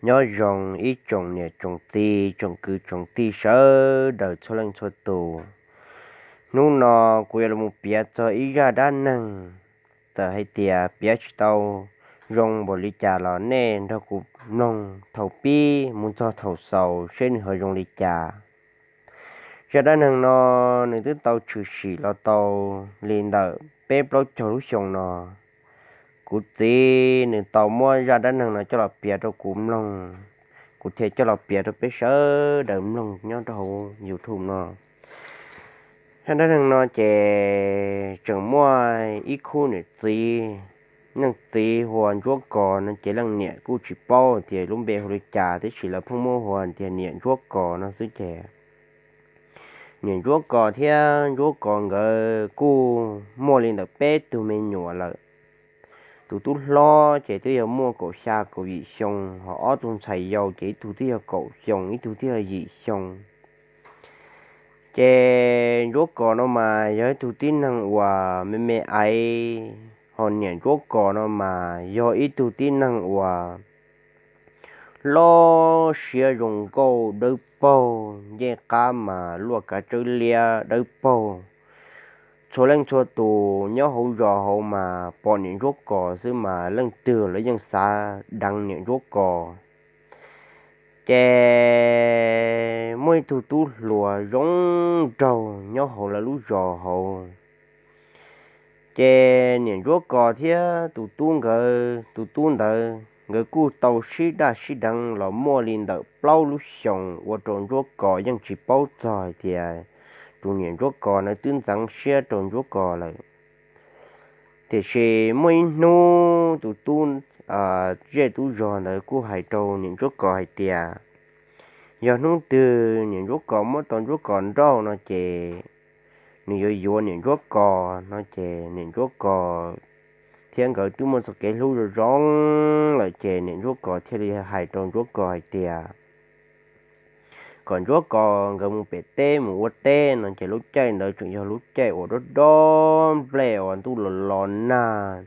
Nyob zoo ib tsoom niam tsoom txiv tsoom kwv tsoom tij sawv daws txhua leej txhua tus. Hnub no kuv yuav los piav txog ib zaj dab neeg. Txawm hais tias piav tsis tau zoo npaum li cas los nej nrog kuv mloog thaum pib mus txog thaum xaus seb nws ho zoo li cas. Zaj dab neeg no nws twb tau tshwm sim los tau li ntawm peb plaub caug lub xyoo no. Kuv txiv nws tau muab zaj dab neeg no coj los piav rau kuv mloog, kuv thiaj coj los piav rau peb sawv daws mloog nyob rau hauv YouTube no. Zaj dab neeg no ces tseem muaj ib khub niam txiv, leej txiv hu ua Ntsuab Kos no ces leej niam kuj tsis paub tias lub npe hu li cas, tiam sis lawv pheej muab hu ua tias niam Ntsuab Kos no xwb ces niam Ntsuab Kos thiab Ntsuab Kos nkawd kuj muaj li ntawm peb tug me nyuam lawm. Tus tub hlob ces twb yog muaj kaum xya kaum yim xyoo, ho ob tug ntxhais yau ces ib tug twb yog kaum xyoo, ib tug twb yog yim xyoo. Ces Ntsuab Kos no mas yog ib tug tib neeg uas me me aiv, ho niam Ntsuab Kos no mas yog ib tug tib neeg uas loj siab zoo nkauj dawb paug, ncej qab mas luaj kav tsawb liab dawb paug. Txhua leej txhua tus nyob hauv zos hauv mas pom niam Ntsuab Kos xwb mas leej twg los yeej xav deev niam Ntsuab Kos. Ces muaj ib tug tub hluas zoo nraug nyob hauv lawv lub zos hauv. Ces niam Ntsuab Kos thiab tus tub nkawd, tus tub ntawd nkawd kuj tau sib daj sib deev los muaj li ntawm plaub lub xyoos ua rau Ntsuab Kos yeej tsis paub txog hais tias tus niam Ntsuab Kos ntawd twb ntxeev siab rau Ntsuab Kos lawm. Tiam sis muaj ib hnub tus tub zej tub zog ntawd kuj hais rau niam Ntsuab Kos hais tias yog hnub twg niam Ntsuab Kos muab tau Ntsuab Kos nrauj no ces nws yuav yuav niam Ntsuab Kos no ces niam Ntsuab Kos thiab nkawd twb muaj txoj kev hlub zoo zoo lawm ces niam Ntsuab Kos thiaj li hais rau Ntsuab Kos hais tias kom Ntsuab Kos nkawd mus pem teb mus ua teb no ces lub caij ntawd tseem yog lub caij uas dob dob nplej uas ntuj los los nag,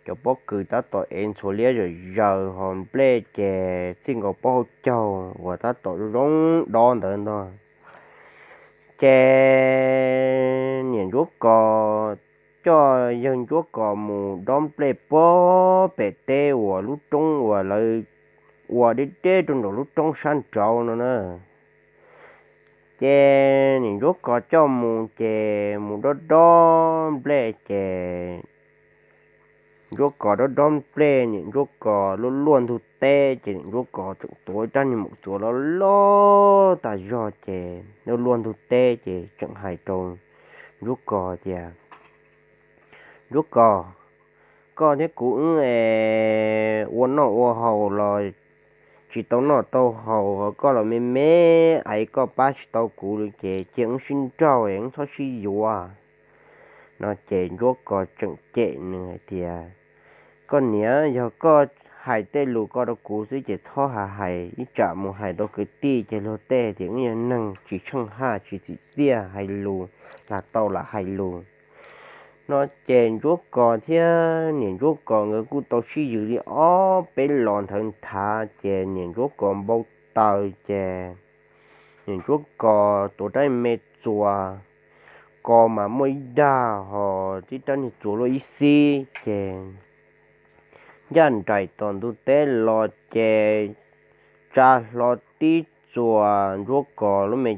cov pob kws tab tom ev ntxhuav liab zawm zaws ho nplej ces txij nkaus pob hauv caug uas tab tom zoo dob ntawd ntag. Ces niam Ntsuab Kos coj yawg Ntsuab Kos mus dob nplej puag pem teb uas lub roob uas lawv ua deb deb rau nraum lub roob sab nraud no na. Ces niam Ntsuab Kos coj mus ces mus dob dob nplej ces Ntsuab Kos dob dob nplej, niam Ntsuab Kos luaj luaj ntug teb ces niam Ntsuab Kos tseem tuav ib rab niag maum txuas loj loj tas zog ces luaj luaj ntug teb ces tseem hais rau Ntsuab Kos tias, Ntsuab Kos, koj thiab kuv wb es ua noj ua haus los tsis tau noj tau haus, koj los me me aiv koj pab tsis tau kuv li ces cia wb sib nrauj es wb txhob sib yuav no ces Ntsuab Kos tseem cem nws hais tias, koj niam, yog koj hais tej lus ko rau kuv xwb ces txhob hais, ib tsam mus hais rau kwv tij ces luag tej tias wb yog neeg tsis tsheej haj tsis txim txiaj, hais lus lam tau lam hais lus no ces Ntsuab Kos thiab niam Ntsuab Kos nkawd kuj tau sib yws li ob peb los nthawv nthav ces niam Ntsuab Kos npau taws ces niam Ntsuab Kos tuav rab me txuas, ko mas muaj ib dag ho tib rab niag txuas luaj ib xib ces ncaj nraim tom ntug teb los ces tsa hlo tib txuas Ntsuab Kos lub me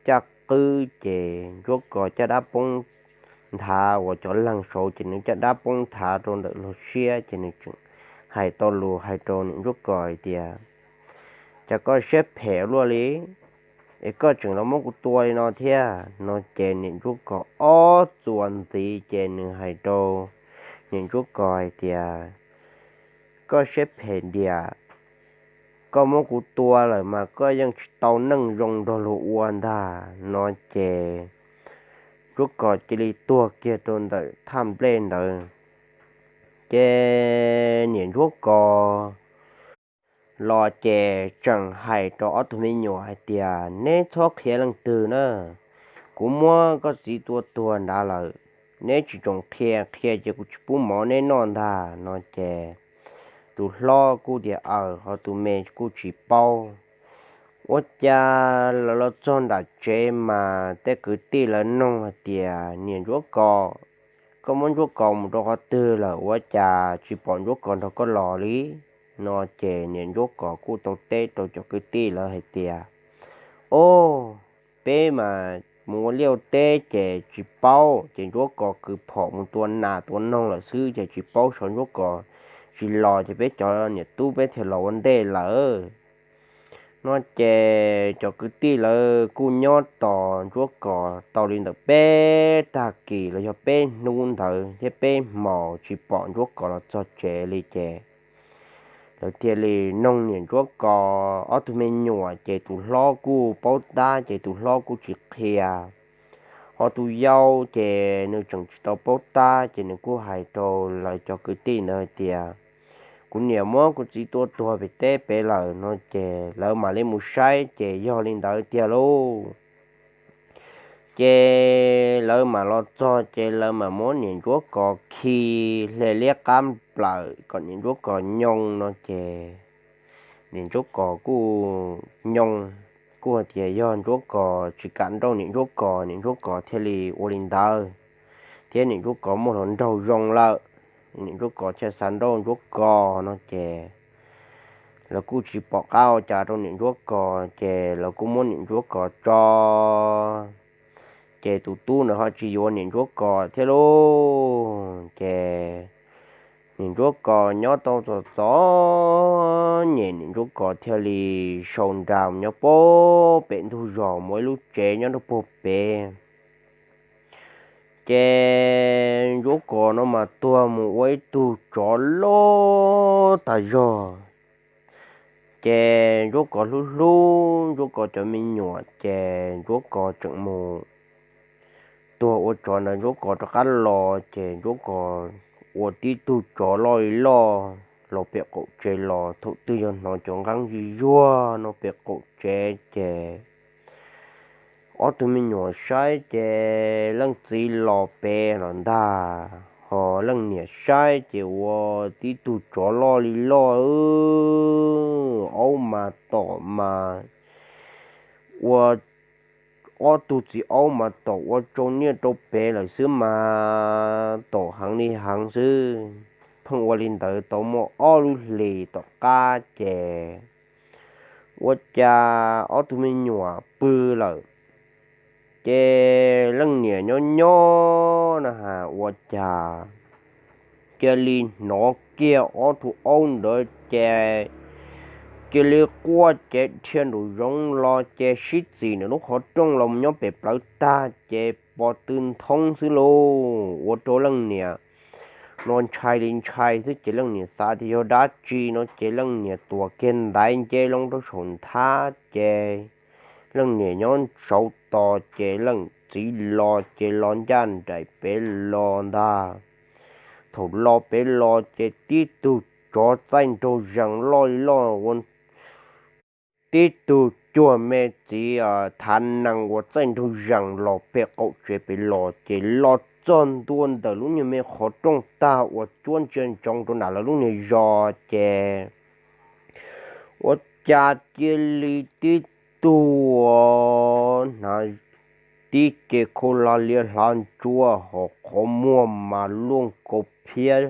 caj qwb ces Ntsuab Kos caj dab poob nthav uas cov leeg saud ces nws caj dab poob nthav rau ntawm lub siab ces nws tseem hais tau lus hais rau niam Ntsuab Kos hais tias, cas koj siab phem luaj li es koj tseem los muab kuv tua li no thiab no ces niam Ntsuab Kos ob txuas ntxiv ces nws hais rau niam Ntsuab Kos hais tias, koj siab phem diam, koj muab kuv tua lawm mas koj yeej tsis tau neej zoo nrog luag ua ntag no ces Ntsuab Kos cia li tuag kiag rau ntawm thaj nplej ntawd. Ces niam Ntsuab Kos los ces tseem hais rau ob tug me nyuam hais tias, neb txhob qhia leej twg na, kuv muab koj txiv tua tuag nrad lawm, neb tsis txhob qhia, qhia ces kuv tsis pub mov neb noj ntag no ces tus hlob kuj tias aws, ho tus me kuj tsis paub. Ua cas lawv los txog nram tsev mas tej kwv tij lawv noog hais tias, Niam Ntsuab Kos, koj muab Ntsuab Kos mus rau qhov twg lawm ua cas tsis pom Ntsuab Kos nrog koj los li? No ces niam Ntsuab Kos kuj tau teb rau cov kwv tij lawv hais tias, Ob, peb mas mus ua liaj ua teb ces tsis paub, ces Ntsuab Kos kwv phom mus tua nas tua noog lawm xwb ces tsis paub, saib Ntsuab Kos tsis los ces peb cov niam tub peb thiaj los ua ntej lawm. No ces cov kwv tij lawv kuj nyob tos Ntsuab Kos tau li ntawm peb tag kis los yog peb hnub ntawd thiab peb hmos tsis pom Ntsuab Kos los txog tsev li ces lawv thiaj li noog niam Ntsuab Kos ob tug me nyuam ces tus hlob kuj paub tab ces tus hlob kuj tsis qhia. Ho tus yau ces nws tseem tsis tau paub tab ces nws kuj hais rau lawv cov kwv tij ntawd hais tias, Kuv niam muab kuv txiv tua tuag pem teb pem lawm. No ces lawv mam li mus saib ces yog li ntawd tiag lauj. Ces lawv mam los txog ces lawv mam muab niam Ntsuab Kos khi hle liab qab nplawm kom niam Ntsuab Kos nyoo no ces niam Ntsuab Kos kuj nyoo, kuj hais tias yog Ntsuab Kos tsis kam nrauj niam Ntsuab Kos, niam Ntsuab Kos thiaj li ua li ntawd, thiab niam Ntsuab Kos muaj hluas nraug zoo lawm, niam Ntsuab Kos thiaj xav nrauj Ntsuab Kos no ces lawv kuj tsis pom qab ua cas rau niam Ntsuab Kos ces lawv kuj muab niam Ntsuab Kos tso. Ces tus tub ntawd ho tsis yuav niam Ntsuab Kos thiab lauj. Ces niam Ntsuab Kos nyob tau txom txom nyem, niam Ntsuab Kos thiaj li sau nra mus nyob puag pem ntug zos, muaj ib lub tsev nyob rau puag pem. Ces Ntsuab Kos no mas tuag mus ua ib tug tsov loj tas zog. Ces Ntsuab Kos hlub hlub Ntsuab Kos cov me nyuam ces Ntsuab Kos tseem mus tuag ua tsov ntawd Ntsuab Kos rov qab los ces Ntsuab Kos ua tib tug tsov loj li loj los pem qaum tsev los thaum twg yog hnov cov nqeeb zuj zuag no pem qaum tsev ces ob tug me nyuam saib ces leej txiv los pem los ntag, ho leej niam saib ces ua tib tug tsov loj li loj, aub mas tom mas ua ob tug txiv aub mas tom ua tsau niaj rau pem lawm xwb mas tom heev li heev xwb. Pheej ua li ntawd tau muaj ob lub hlis tom qab ces ua cas ob tug me nyuam pw lawm, ces leej niam nyob nyob na has ua cas cia li hnov kiag ob tug aub ntawd ces cia li quaj ces dhia nraum zoov los ces sib txim nram lub qhov rooj los mus nyob pem plawv tag ces pos tw nthoob xwb lauj. Ua rau leej niam no ntshai li ntshai xwb ces leej niam xav tias yog dab tsi no ces leej niam tuam kiag ntaiv nce loo rau saum nthab ces leej niam nyob saud tos ces leej txiv los ces los ncaj nraim pem los ntag. Thaum los pem los ces tib tug tsov txaij nraug zees loj li loj ua tib tug cuag me txiv thav nees uas txaij nraug zees los pem qaum tsev pem los ces los txog ntua ntawm lub nyuag me qhov rooj tag uas cuab ntsia ntsoov rau nram lawv lub nyuag zos ces ua cas cia li tib tug hnav tib ce khau hlav liab hlav ntsuab, hos qhov muag mas luaj kaus phiab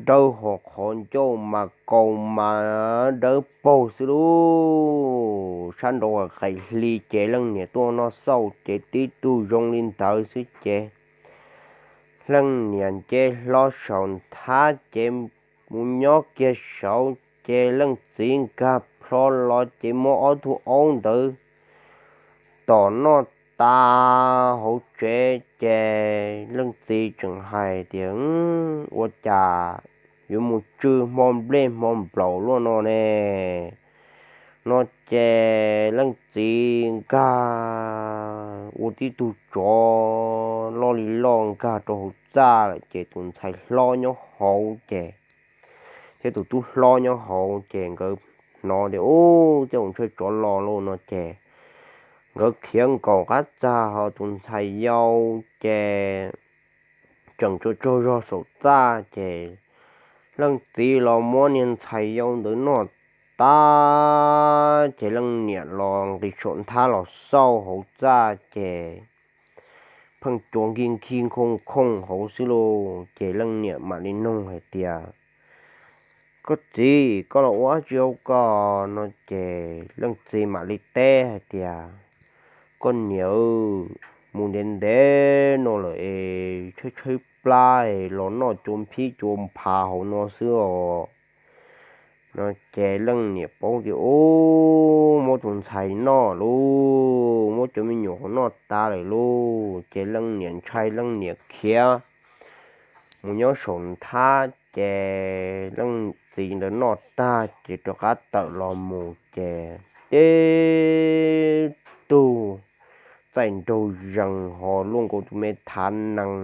dawb, hos qhov ncauj mas kaus mas dawb paug xwb lauj. Sab nraud qais hli ces leej niam tuaj noj xauj ces tib tug zoo li ntawd xwb ces leej niam nce hlo saum nthab ces mus nyob kiag saud ces leej txiv nkag plho los ces muab ob tug aub ntawd tom noj tas hauv tsev ces leej txiv tseem hais tias, Ua cas yuav mus tsw hmo nplej hmo nplaum luaj no ne? No ces leej txiv nkag ua tib tug tsov loj li loj nkag rau hauv txaj lawm ces tus ntxhais hlob nyob hauv ces thiab tus tub hlob nyob hauv ces nkawd hnov tias, Ub, tej zaum ntshe tsov los lauj no ces nkawd khiav nkaum qab txag, ho tus ntxhais yau ces tseem tsaug tsaug zog saum txaj ces Leej txiv los muab niag ntxhais yau ntawd noj tag ces leej niam los nqis saum nthab los xauj hauv txaj ces pheej cua nkig nkig nkhooj nkhooj hauv xwb lauj. Ces leej niam mam li nug hais tias, Koj txiv, koj los ua dab tsi hauv ko? No ces leej txiv mam li teb hais tias, Koj niam, mus ntev ntev no lawm es tshaib tshaib plab es los noj cua phib cua phav hauv no xwb os. No ces leej niam paub tias, Ub, muab tus ntxhais noj lauj, muab cov me nyuam hauv noj tas lawm lauj. Ces leej niam ntshai, leej niam khiav mus nyob saum nthab ces leej txiv ntawd noj tag ces rov qab tawm los mus ces tib tug txaij nraug zees ho luaj nkaus tus me thav nees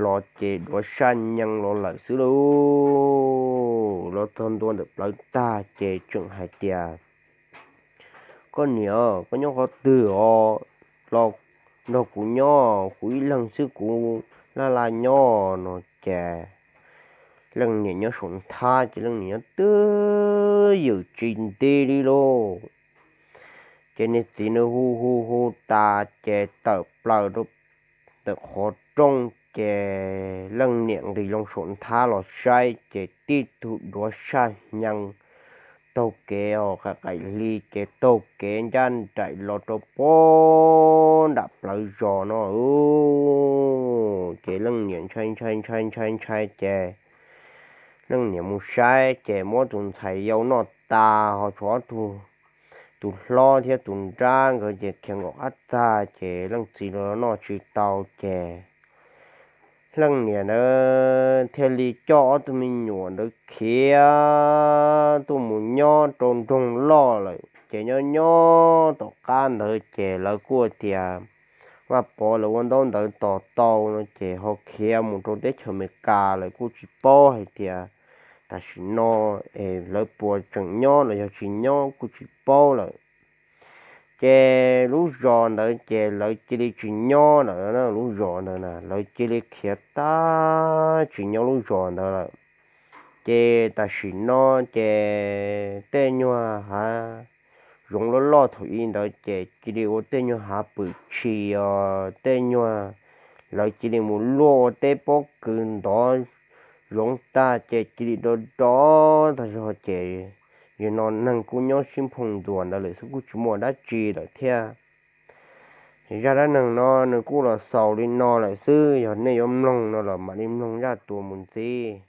los ces duav saj nyees los lawm xwb lauj. Los txog ntua ntawm plawv tag ces tseem hais tias, Koj niam, koj nyob qhov twg os? Los nrog kuv nyob, kuv ib leeg xwb kuv laj laj nyob. No ces leej niam nyob saum nthab ces leej niam nyob twj ywm tsis nti li lauj. Ces niag txiv nws hu hu hu tas ces tawm plaws rau ntawm qhov rooj ces leej niam nqis loo saum nthab los saib ces tib tug duav saj nyees taug kev os, qaim qaim hli ces taug kev ncaj nraim los rau pem nram plawv zos no. Ces leej niam ntshai ntshai ntshai ntshai ntshai ces leej niam mus saib ces muab tus ntxhais yau noj tas ho tshuav ob tug, tus hlob thiab tus nrab nkawd ces khiav nkaum qab tag ces leej txiv los noj tsis tau ces leej niam ntawd thiaj li coj ob tug me nyuam ntawd khiav tuaj mus nyob rau nroog loj lawm ces nyob nyob tom qab ntawd ces lawv kuj tias Vaj Pov lawv ua ntaub ntawv tos tau no ces ho khiav mus rau teb chaws Amelikas lawm kuj tsis paub hais tias tam sim no es lawv puas tseem nyob los yog tsis nyob kuj tsis paub lawm. Ces lub zos ntawd ces lawv cia li tsis nyob lawm, lub zos ntawd na lawv cia li khiav tag tsis nyob lub zos ntawd lawm. Ces tam sim no ces tej nyuag hav zoov loj loj thaum i ntawd ces cia li ua tej nyuag hav pwm tshis os, tej nyuag lawv cia li mus luaj ua teb pob kws ntov zoov tag ces cia li do do tag zog ces yog no neeg kuj nyob sib nphoo ntuas ntawd lawm xwb kuj tsis muaj dab tsi lawm thiab. Zaj dab neeg no nws kuj los xaus li no lawm xwb, yog nej yuav mloog no los mam li mloog zaj tuas mus ntxiv.